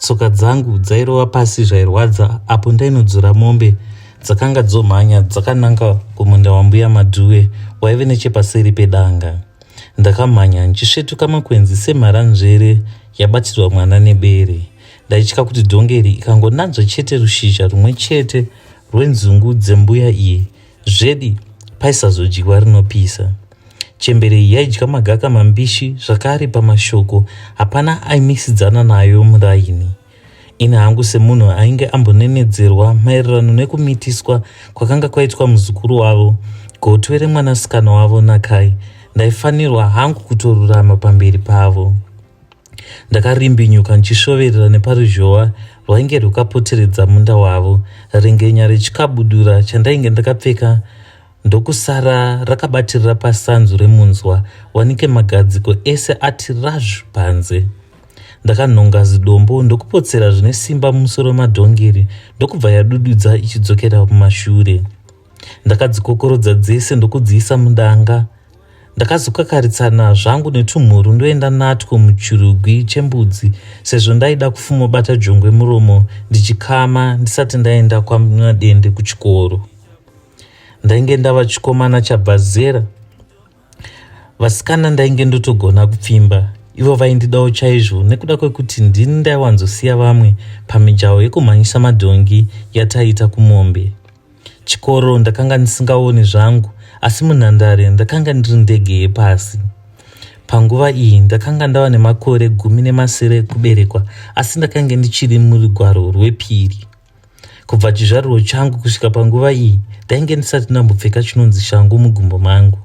Tsoka dzangu dzairova pasi zvairwadza apo ndainodzora mombe dzakanga dzomhanya dzakananga kumunda wambuya Madhuve waive nechepaseri pedanga. Ndakamhanya ndichisvetuka makwenzi semharanzvere yabatirwa mwana nebere. Ndaitya kuti dhongeri ikangonanzva chete rushizha rumwe chete rwenzungu dzembuya iyi zvedi paisazodyiwa rinopisa. Chembere iyi yaidya magaka mambishi zvakare pamashoko hapana aimisidzana nayo muraini. Ini hangu semunhu ainge ambonenedzerwa maererano nekumitiswa kwakanga kwaitwa muzukuru wavo, gotwe remwanasikana wavo Nakai, ndaifanirwa hangu kutorurama pamberi pavo. Ndakarimbinyuka ndichisvoverera neparuzhowa rwainge rwakapoteredza munda wavo, rengenya rechikabudura chandainge ndakapfeka ndokusara rakabatirira pasanzu remunzwa wanike magadziko ese ati razvu panze. Ndakanhonga zidombo ndokupotsera zvine simba mumusoro madhongeri ndokubva yadududza ichidzokera mumashure. Ndakadzikokorodza dzese ndokudziisa mudanga. Ndakazokakaritsana zvangu netumhuru ndoenda natwo muchirugwi chembudzi sezvo ndaida kufumobata jongwe muromo ndichikama ndisati ndaenda kwaMadende kuchikoro. Ndainge ndava chikomana chabva zera. Vasikana ndainge ndotogona kupfimba. Ivo vaindidawo chaizvo nekuda kwekuti ndini ndaiwanzosiya vamwe pamijaho yekumhanyisa madhongi yataiita kumombe. Chikoro ndakanga ndisingaoni zvangu asi munhandare ndakanga ndiri ndege yepasi. Panguva iyi ndakanga ndava nemakore 16 ekuberekwa asi ndakange ndichiri murugwaro rwepiri. Kubva chizvariro changu kusvika panguva iyi ndainge ndisati ndambopfeka chinonzi shangu mugumbo mangu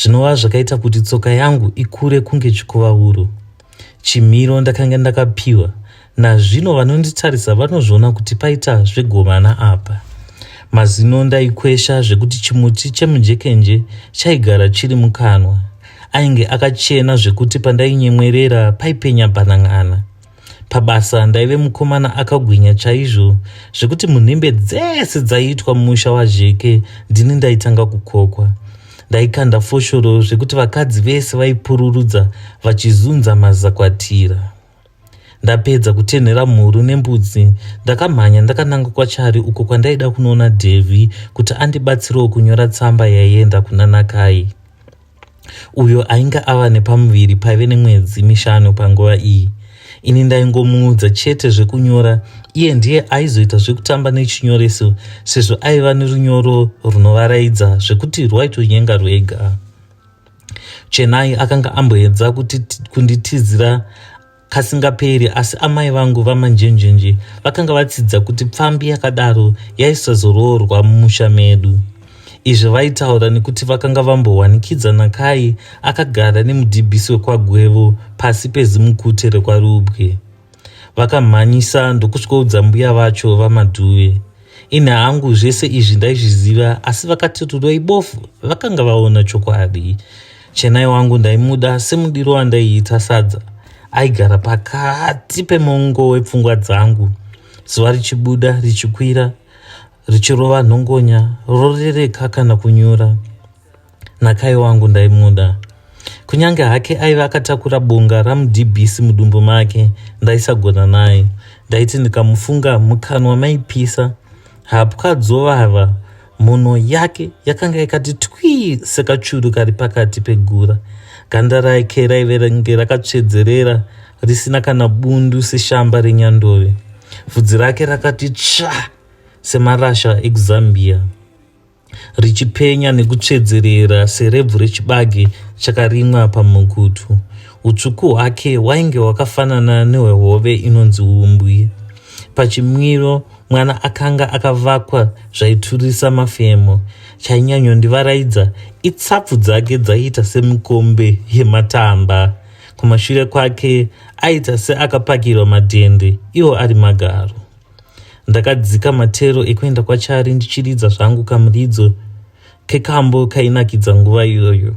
zvinova zvakaita kuti tsoka yangu ikure kunge chikuvauro. Chimiro ndakanga ndakapiwa nazvino vanonditarisa vanozviona kuti paita zvegomana apa. Mazino ndaikwesha zvekuti chimuti chemujekenje chaigara chiri mukanwa. Ainge akachena zvekuti pandainyemwerera paipenya bhanan'ana. Pabasa ndaive mukomana akagwinya chaizvo zvekuti munhimbe dzese dzaiitwa mumusha waZheke ndini ndaitanga kukokwa. Ndaikanda foshoro zvekuti vakadzi vese vaipururudza vachizunza mazakwatira. Ndapedza kutenhera mhuru nembudzi ndakamhanya ndakananga kwaChari uko kwandaida kunoona Devi kuti andibatsirewo kunyora tsamba yaienda kuna Nakai. uyo ainge ava nepamuviri paive nemwedzi mishanu panguva iyi. Ini ndaingomuudza chete zvekunyora, iye ndiye aizoita zvekutamba nechinyoreso sezvo aiva nerunyoro runovaraidza zvekuti rwaitonyenga rwega. Chenai akanga amboedza kunditizira kasingaperi asi amai vangu vaManjenjenje vakanga vatsidza kuti pfambi yakadaro yaisazoroorwa mumusha medu. Izvi vaitaura nekuti vakanga vambowanikidza Nakai akagara nemudhibhisi wekwaGwevo pasi pezimukute rekwaRubwe. Vakamhanyisa ndokusvikoudza mbuya vacho vaMadhuve. Ini hangu zvese izvi ndaizviziva asi vakati rudo ibofu vakanga vaona chokwadi. Chenai wangu ndaimuda semudiro wandaiita sadza. Aigara pakati pemongo wepfungwa dzangu. Zuva richibuda richikwira richirova nhongonya rorereka kana kunyura. Nakai wangu ndaimuda. Kunyange hake aive akatakura bonga ramudhibhisi mudumbu make, ndaisagona naye. Ndaiti ndikamufunga mukanwa maipisa, hapwa dzovava, mhuno yake yakanga yakati twii sekachuru kari pakati pegura. Ganda rake raive ringe rakatsvedzerera risina kana bundu seshamba renyandove. Vhudzi rake rakati tsva semarasha ekuZambia. richipenya nekutsvedzerera serebvu rechibage chakarimwa pamukutu. Utsvuku hwake hwainge hwakafanana nehwehove inonzi umbwi. Pachimwiro mwana akanga akavakwa zvaiturisa mafemo. Chainyanyondivaraidza itsapfu dzake dzaiita semikombe yematamba. Kumashure kwake aita seakapakirwa madhende iwo ari magaro. Ndakadzika matero ekuenda kwaChari ndichiridza zvangu kamuridzo kekambo kainakidza nguva iyoyo.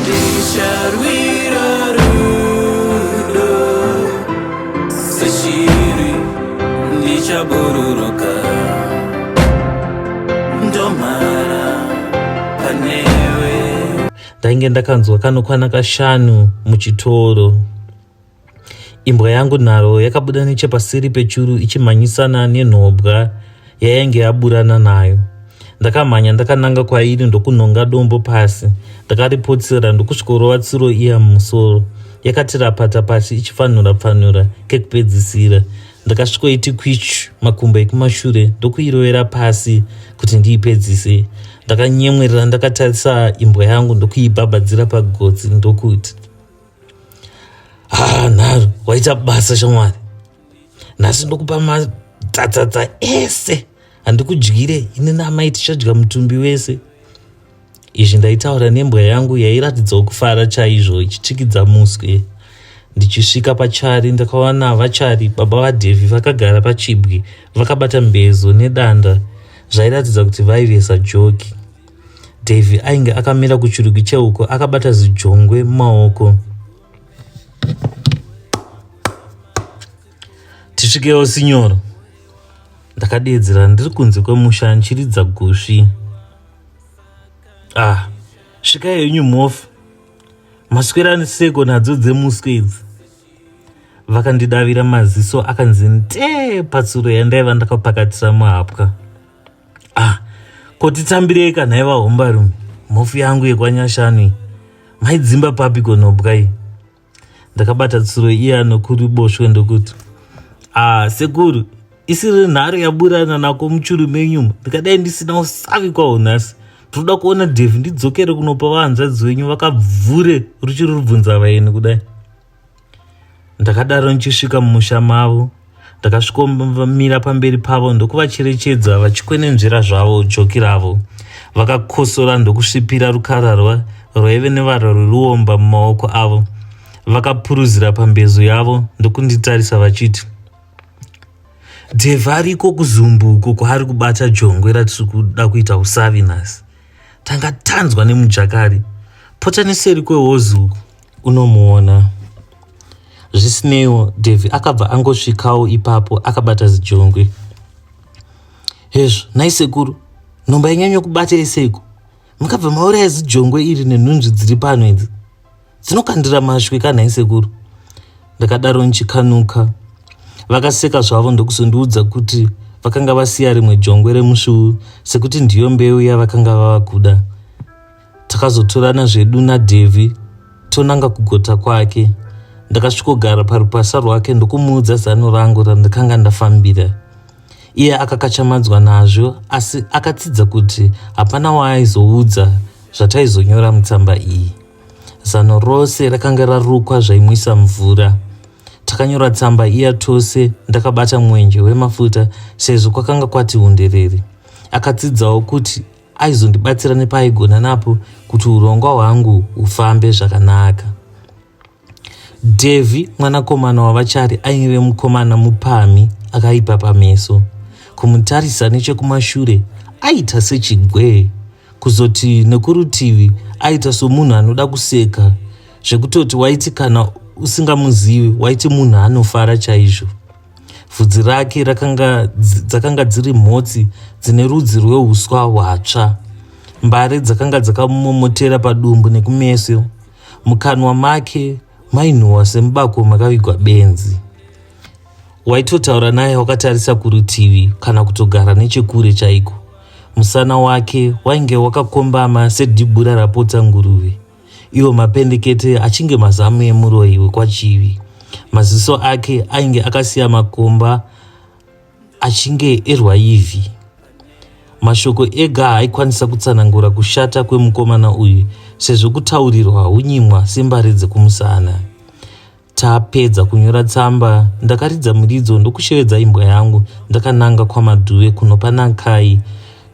Ndicharwira rudo seshiri, ndichabhururuka ndomhara panewe. Ndainge ndakanzwa kanokwana kashanu muchitoro. Imbwa yangu nharo yakabuda nechepaseri pechuru ichimhanyisana nenhobwa yainge yaburana nayo. Ndakamhanya ndakananga kwairi ndokunhonga dombo pasi. Ndakaripotsera ndokusvikorova tsuro iya mumusoro. Yakati rapata pasi ichipfanura pfanura kekupedzisira. Ndakasvikoiti kwichu makumbo ekumashure ndokuirovera pasi kuti ndiipedzise. Ndakanyemwerera ndakatarisa imbwa yangu ndokuibhabhadzira pagotsi ndokuti ah nharo waita basa shamwari nhasi ndokupa matsatsatsa ese handikudyire ini naamai tichadya mutumbi wese izvi ndaitaura nembwa yangu yairatidzawo kufara chaizvo ichitsikidza muswe ndichisvika pachari ndakawana vachari baba vadhevhi vakagara pachibwi vakabata mbezo nedanda zvairatidza kuti vaivesa joki Davy ainge akamira kuchirugwi cheuko akabata zijongwe mumaoko. Tisvikewo sinyoro. Ndakadeedzera ndiri kunze kwemusha ndichiridza gusvi. Ah, svikai henyu mhofu. Maswera seko nadzo dzemuswe idzi. Vakandidavira maziso akanzi ndee patsuro yandaiva ndakapakatira muhapwa. Ah, ko titambirei ka nhai vahombarume mhofu yangu yekwanyashanu iyi maidzimba papi konobwa iyi ndakabata tsuro iya nokuruboshwe ndokuti ah sekuru isiri nharo yaburana nako muchuru menyumo ndikadai ndisina usavi kwaho nhasi ndinoda kuona devi ndidzokere kunopa vahanzvadzi wenyu vakabvure ruchiri rubvunza vaeni kudai Ndakadaro ndichisvika mumusha mavo. Ndakasvikomira pamberi pavo ndokuvacherechedza vachikwenenzvera zvavo joki ravo. Vakakosora ndokusvipira rukararwa rwaive nevara rweruomba mumaoko avo. Vakapuruzira pambezo yavo ndokunditarisa vachiti, Dhevha ariko kuzumbu uko kwaari kubata jongwe ratiri kuda kuita usavi nhasi. Tanga tanzwa nemujakari. Pota neseri kwehozi uku. Unomuona. Zvisineiwo, Davy akabva angosvikawo ipapo akabata zijongwe. Hezvo, nhai sekuru, nhomba yanyanya kubatei seiko? Mukabva mauraya zijongwe iri nenhunzvi dziri pano idzi. Dzinokandira mashwi ka nhai sekuru? Ndakadaro ndichikanuka. Vakaseka zvavo ndokuzondiudza kuti vakanga vasiya rimwe jongwe remusvuu sekuti ndiyo mbeu yavakanga vava kuda. Takazotorana zvedu naDevy tonanga kugota kwake. Ndakasvikogara parupasa rwake ndokumuudza zano rangu randakanga ndafambira. Iye akakachamadzwa nazvo asi akatsidza kuti hapana waaizoudza zvataizonyora mutsamba iyi. Zano rose rakanga rarukwa zvaimwisa mvura. Takanyora tsamba iya tose ndakabata mwenje wemafuta sezvo kwakanga kwati hunderere. Akatsidzawo kuti aizondibatsira nepaaigona napo kuti urongwa hwangu hufambe zvakanaka. Devi mwanakomana waVaChari aive mukomana mupamhi akaipa pameso. Kumutarisa nechekumashure aita sechigwee, kuzoti nekurutivi aita somunhu anoda kuseka zvekutoti waiti kana usingamuzivi waiti munhu anofara chaizvo. Vhudzi rake rakanga, dzakanga dziri mhotsi dzine rudzi rweuswa hwatsva. Mbare dzakanga dzakamumomotera padumbu nekumeso. Mukanwa make mainhuhwa semubako makavigwa benzi. Waitotaura naye wakatarisa kurutivi kana kutogara nechekure chaiko. Musana wake wainge wakakombama sedhibhura rapotsa nguruve. Iwo mapendekete achinge mazamu emuroyi wekwaChivi. Maziso ake ainge akasiya makomba achinge erwaivhi. Mashoko ega haaikwanisa kutsanangura kushata kwemukomana uyu sezvo kutaurirwa hunyimwa sembare dzekumusana. Tapedza kunyora tsamba, ndakaridza muridzo ndokushevedza imbwa yangu ndakananga kwaMadhuve kunopa Nakai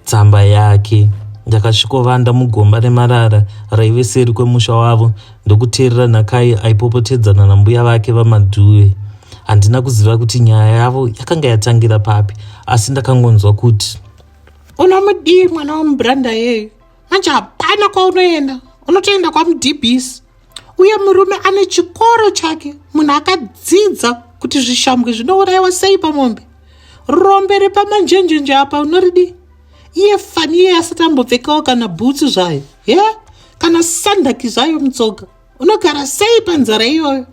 tsamba yake. Ndakasvikovanda mugomba remarara raive seri kwemusha wavo ndokuteerera Nakai aipopotedzana nambuya vake vaMadhuve. Handina kuziva kuti nyaya yavo yakanga yatangira papi asi ndakangonzwa kuti Unomudii mwana wamubranda yeyu? Manje hapana kwaunoenda, unotoenda kwamudhibhisi. Uye murume ane chikoro chake, munhu akadzidza kuti zvishambwe zvinourayiwa sei pamombe. Rombe repamanjenjenje apa unoridii? Iye fani iye asati ambopfekawo kana bhutsu zvayo, ye kana sandaki zvayo mutsoka. Unogara sei panzara iyoyo?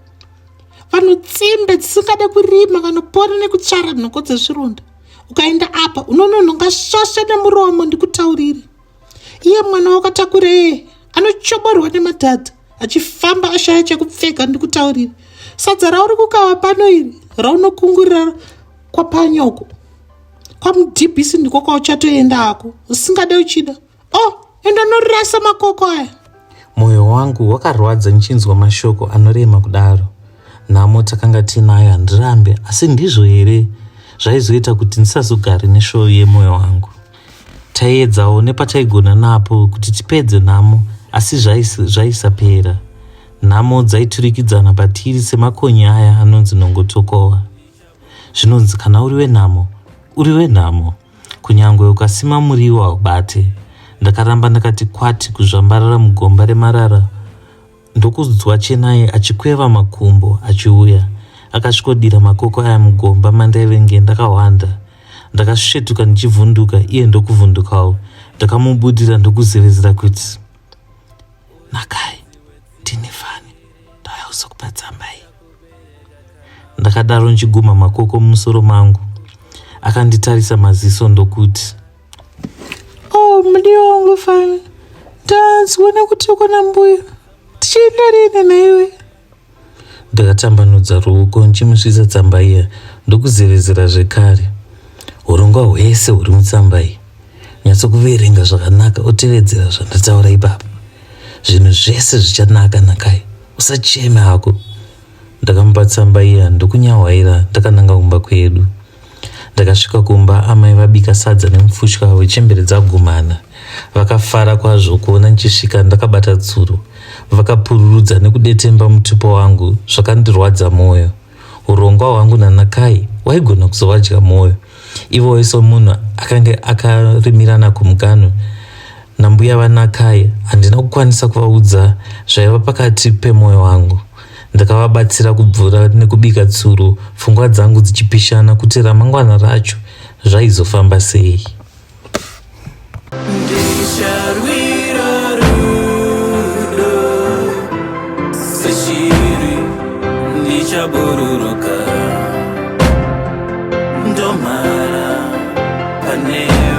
Vanhu tsimbe dzisingade kurima vanopona nekutsvara nhoko dzezvironda. Ukaenda apa unononhonga svosve nemuromo ndikutaurire. Iye mwana wakatakureye anochoborwa nemadhadha achifamba ashaya chekupfeka ndikutaurire. Sadza rauri kukawa pano iri raunokungurira kwapanyoko kwamudhibhisi ndiko kwauchatoenda hako usingade uchida. Oh, enda norasa makoko aya. Mwoyo wangu wakarwadza ndichinzwa mashoko anorema kudaro. Nhamo takanga tinayo handirambe, asi ndizvo here zvaizoita kuti ndisazogare nesvovi yemwoyo wangu? Taiedzawo nepataigona napo kuti tipedze nhamo, asi zvaisapera. Nhamo dzaiturikidzana patiri semakonye aya anonzi nongotokowa. Zvinonzi kana uri wenhamo, uri wenhamo. Kunyangwe ukasima muriwo haubate. Ndakaramba ndakati kwati kuzvambarara mugomba remarara ndokunzwa Chenai achikweva makumbo achiuya. Akasvikodira makoko aya mugomba mandaivenge ndakahwanda. Ndakasvetuka ndichivhunduka iye ndokuvhundukawo. Ndakamubudira ndokuzevezera kuti Nakai, ndini fani, ndauya kuzokupa tsamba iyi. Ndakadaro ndichigumha makoko mumusoro mangu. Akanditarisa maziso ndokuti Oh, mudiwa wangu fani, ndanzwa nekutukwa nambuya. Tichienda rini naiwe? Ndakatambanudza ruoko ndichimusvitsa tsamba iya ndokuzevezera zvekare. Hurongwa hwese huri mutsamba iyi. Nyatsokuverenga zvakanaka otevedzera zvandataura ipapa. Zvinhu zvese zvichanaka Nakai. Usacheme hako. Ndakamupa tsamba iya ndokunyahwaira ndakananga kumba kwedu. Ndakasvika kumba amai vabika sadza nemufushwa wechembere dzagumana. Vakafara kwazvo kuona ndichisvika ndakabata tsuro. Vakapururudza nekudetemba mutupo wangu zvakandirwadza moyo. Urongwa hwangu naNakai waigona kuzovadya moyo. Ivowo somunhu akange akarimirana kumuganhu nambuya vaNakai handina kukwanisa kuvaudza zvaiva pakati pemoyo wangu. Ndakavabatsira kubvura nekubika tsuro pfungwa dzangu dzichipishana kuti ramangwana racho zvaizofamba sei. Ndicharwira rudo seshiri, ndichabhururuka ndomhara panewe.